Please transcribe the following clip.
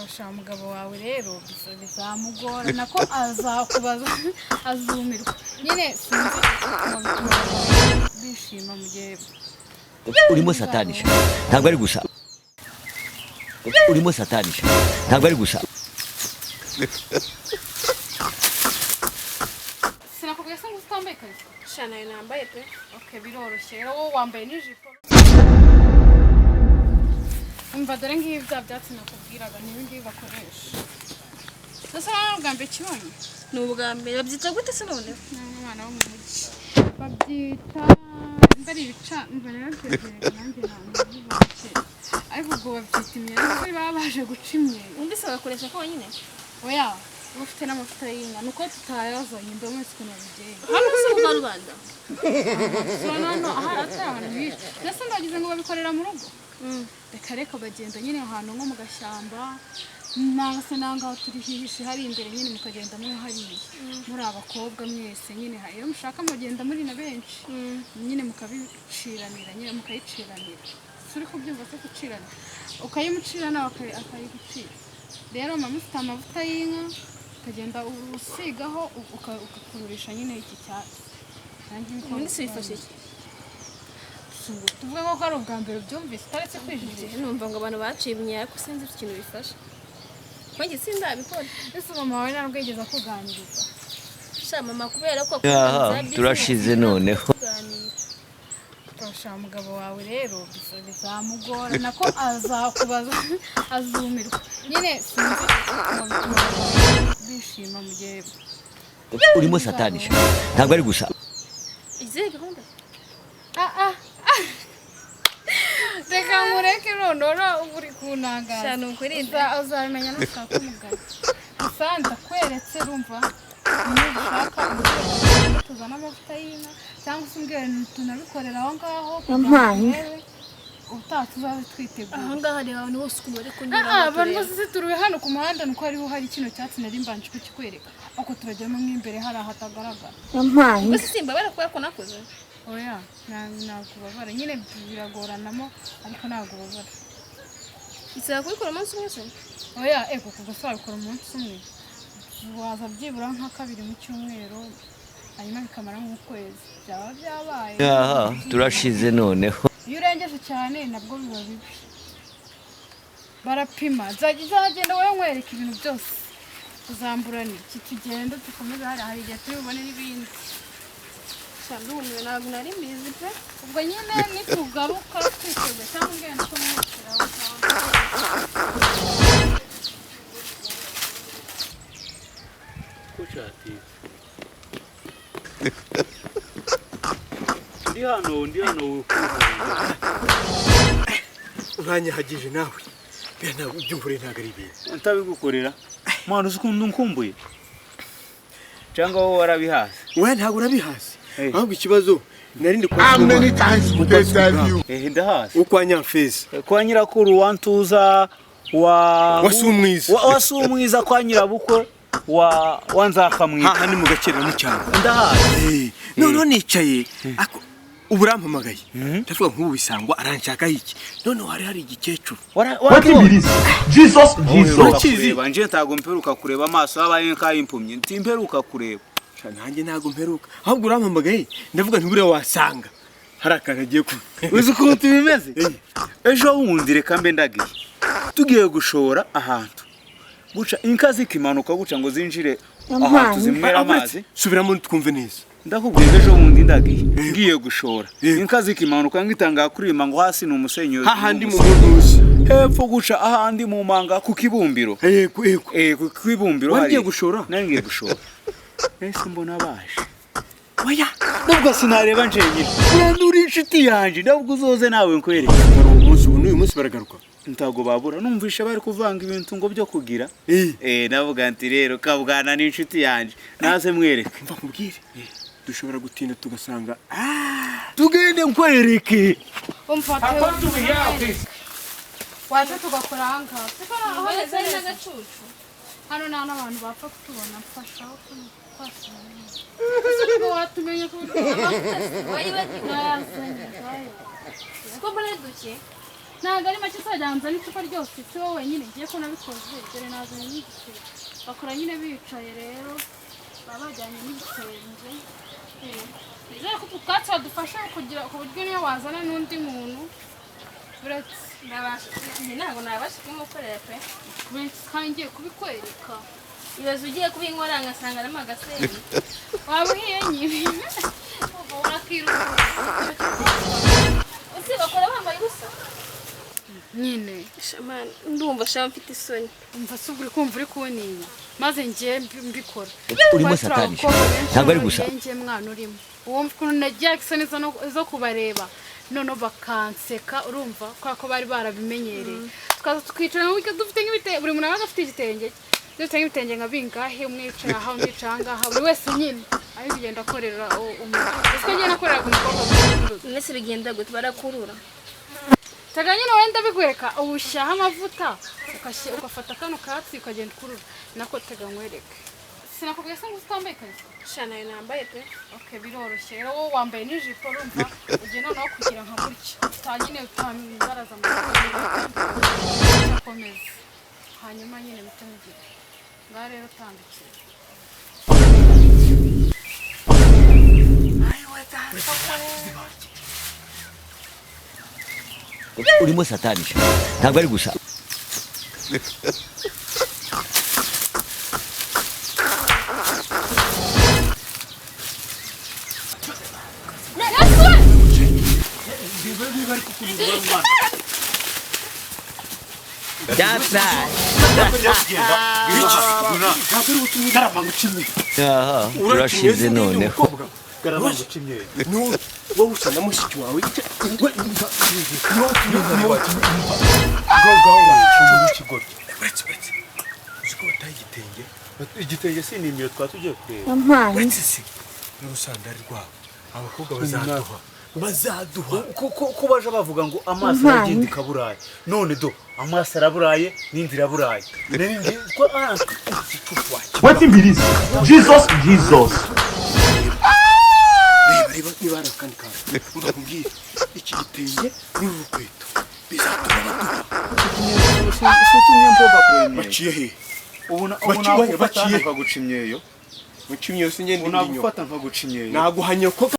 Urashaka umugabo wawe rero bizamugora, nako azakubaza azumirwa nyine. Sinzi ngo bituma bishima mu gihe Urimo satanisha, ntabwo ari gusa. Urimo satanisha, ntabwo ari gusa. Sinakubwiye se ngo utambaye ikariso? Sha, nayo nambaye pe. Okay, biroroshye rero, wowe wambaye n'ijipo. Umva, dore ngibi bya byatsi nakubwiraga, ni ibi ngibi bakoresha. Ese nawe ubwa mbere kibonye? Ni ubwa mbere. Babyita gute se noneho? Ni umwana wo mu mujyi. Babyita mbari ibica mba rero byegereye nanjye ntabwo bibuke, ariko ubwo babyita imyenda kuko baba baje guca imyeyo. Wumvise bagakoresha konyine? Oya, uba ufite n'amavuta y'inka, nuko tutayazanye. Ndabona ukuntu babigenza. Hano se ku karubanda? So hano aha atari ahantu hishi, ndetse ndagize ngo babikorera mu rugo. Reka reka, bagenda nyine ahantu nko mu gashyamba nanga se nanga aho turi hihishe hari imbere nyine, mukagenda muri hariya muri abakobwa mwese nyine. Iyo mushaka mugenda muri na benshi nyine, mukabiciranira nyine, mukayiciranira. Turi kubyumva se? Gucirana, ukayimucira nawe akayigucira. Rero mama ufite amavuta y'inka, ukagenda usigaho, ugakururisha nyine iki cyatsi. Nanjye niko. Ubundi se bifasha iki? Tuvuge ko ari ubwa mbere ubyumvise, utaretse kwijijisha. Numva ngo abantu baciye imyeyo, ariko sinzi ikintu bifasha, ko njye sindabikora. Ese mama wawe ntabwo yigeze akuganiriza? Sha, mama kubera ko Aha turashize noneho. kuganira. Urashaka umugabo wawe rero bizamugora, nako azakubaza azumirwa nyine. Sinzi ngo bituma bishima mu gihe Urimo satanisha, ntabwo ari gusa. Izihe gahunda? Ah, ah, ah. Reka nkureke noneho uba uri kunangaza. Sha, ni ukuri. Uzabimenya nushaka umugabo. Gusa ndakweretse, urumva, niba ushaka umbwire tuzane amavuta y'inka, cyangwa se umbwire tunabikorera aho ngaho kugira ngo urebe ubutaha tuzaze twiteguye. Aha ngaha reba abantu bose ukuntu bari kunyura. Ah, abantu bose se turuwe hano ku muhanda, nuko hariho hari kino cyatsi nari mbanje kukikwereka, ariko turajyamo mo imbere hari ahatagaragara. Gusa simbabara kubera ko nakoze. Oya, ntabwo ubabara nyine, biragoranamo ariko ntabwo ubabara. Bisaba kubikora umunsi umwe se? Oya, ego, kuva se wabikora umunsi umwe? Waza byibura nka kabiri mu cyumweru, hanyuma bikamara nk'ukwezi, byaba byabaye. Aha turashize noneho. Iyo urengeje cyane nabwo biba bibi. Barapima, nzagenda wowe nkwereka ibintu byose tuzamburane iki, tugende dukomeze hariya, hari igihe turi bubone n'ibindi. Sha, ndumiwe, ntabwo nari mbizi pe. Ubwo nyine nitugaruka twiteguye, cyangwa ugenda kumwishyura aho ngaho. Ko cyatinze? Ndi hano, ndi hano wikuhunga. Uranyahagije nawe buriya, ntabwo ibyo unkoreye ntabwo ari ibintu. Ntabigukorera mwana, uzi ukuntu nkumbuye, cyangwa wowe warabihaze? We, ntabwo urabihaze. Eh. Ahubwo ikibazo nari ndi How many times did they tell you? Eh, ndahaze. Wo kwa Nyamfeza. Kwa nyirakuru wa Ntuza wa Wa Sumwiza. Wa Sumwiza, kwa nyirabukwe wa Nzakamwita. Haha ni mu gakerera mu cyaro. Ndahaze. Eh, noneho nicaye ubu urampamagaye, ndavuga nk'ubu bisangwa aranshakaho iki? Noneho hari igikecuru. Wakibonye? Jesus, Jesus. Urakizi? Kureba nje ntago mperuka kureba, amaso yabaye nk'ayimpumyi, ntimperuka kureba. Sha, nanjye ntabwo mperuka, ahubwo urampamagaye ndavuga nti buriya wasanga hari akantu agiye ku Uzi ukuntu bimeze? Ejo bundi, reka mbe ndagiye, tugiye gushora ahantu guca inka zikimanuka guca ngo zinjire ahantu zinywera amazi. Subiramo twumve neza. Ndakubwiye ngo ejo bundi ndagiye, ngiye gushora Yego. inka zikimanuka, ngitanga kurima ngo hasi ni umusenyi. Hahandi mu muntuzi? Hepfo guca ahandi mu manga ku kibumbiro. Yego. Eh, ku kibumbiro. Wari ugiye Hariya. gushora? Nari ngiye gushora, ese mbona baje. Oya. Nubwo sinareba njenyine, uriya uri inshuti yanjye, ndabwo uzoze nawe nkwereke. Bari uwo munsi, ubu n'uyu munsi baragaruka. Ntago babura, numvishe bari kuvanga ibintu ngo byo kugira. Eh. Eh, navuga nti rero kabwana ni inshuti yanjye, naze mwereke. Mva nkubwire, dushobora gutinda tugasanga Tugende nkwereke. Umva, waje tugakora aha ngaha kuko aho Mbese hameze neza. n'agacucu. Hano nta n'abantu bapfa kutubona. Mfasha aho twasubira neza. Ese nubwo watumenya ku buryo Wayibagiwe? Nayazanye. Siko mbona ari duke. Ntabwo ari make, uzajya nzana icupa ryose, si wowe wenyine. Ngiye ko nabikoze, dore nazanye n'igiceri. Bakora nyine bicaye rero, baba bajyanye n'ibitenge. Nizere ko utu twatsi wadufasha kugira ku buryo niyo wazana n'undi muntu buretse. Nabasha, ntabwo nabasha kumukorera pe. Buretse kandi ngiye kubikwereka. Ibaze ugiye kubinkora ngasanga arimo agasenyi. Waba uhiye nyine, wakiruka. Ese bakora bambaye ubusa? Nyine. Shamani, ndumva shama mfite isoni. Umva se, ubwo uri kumva uri kuntinya, maze ngiye mbikora. Urimo Twari turi satani. abakobwa benshi, Ntabwo ari gusa. njye mwana urimo uwo ukuntu nagira isoni zo kubareba, noneho bakanseka, urumva, kubera ko bari barabimenyereye. Tukaza tukicara mu buryo dufite nk'ibitenge, buri muntu abaga afite igitenge cye, dufite nk'ibitenge nka bingahe, umwe yicaye aha, undi yicaye aha ngaha, buri wese nyine ari kugenda akorera umuntu. Ese ko ngiye nakoreraga umukobwa muri Mwese bigenda gute? Barakurura? Tega nyine wenda bigwereka, ubushyiraho amavuta, ugafata kano katsi ukagenda ukurura nako. Tega nkwereke. Sinakubwiye se ngo utambaye ikariso? Sha, nayo nambaye pe. Okay, biroroshye rero. Wowe wambaye n'ijipo, urumva ugiye noneho kugira nka gutya, utanyine utambaraza akomeza, hanyuma nyine bite mugira ngaha rero utambikira. Urimo satani, ntabwo ari gusa. Aha, turashize noneho. Wowe usa na mushiki wawe. Uretse, uretse, uzi ko bataye igitenge? Igitenge si nimero twaba tugiye kureba. Uretse se n'urusandari rwabo, abakobwa bazaduha, bazaduha. Ko baje bavuga ngo amaso aragenda ikaburaye, none do amaso araburaye n'inzira iraburaye. Wetin be this? Jesus, Jesus. Reba, reba niba hari akandi kantu. Ndakubwira, iki gitenge n'uru rukweto bizatuma baduha. Baciye he? Ubu Baciye, nagufata baciye. nkaguca imyeyo. Baciye imyeyo? Sinjye Ubu ndi inyuma. nagufata nkaguca imyeyo. Naguha nyoko.